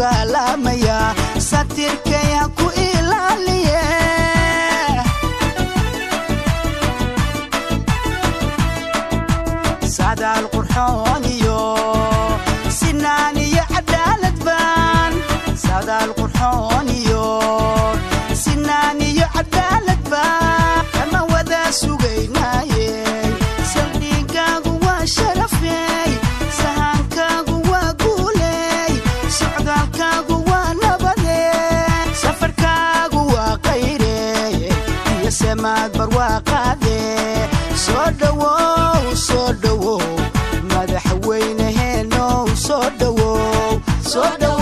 Salaamayaa satirkaya ku ilaaliye. Sadaal qurxoon iyo sinaan iyo cadaalad baan, sadaal qurxoon iyo sinaan iyo cadaalad baan kama wada sugaynaaye. Saldhigaagu waa sharafey, sahaankaagu waa guuley, socdaalkaagu waa nabade, safarkaagu waa qayre iyo semaad barwaaqaade. Soo dhowow, soo dhowow, madaxweyneheenow, soo dhowow, soo dhowow.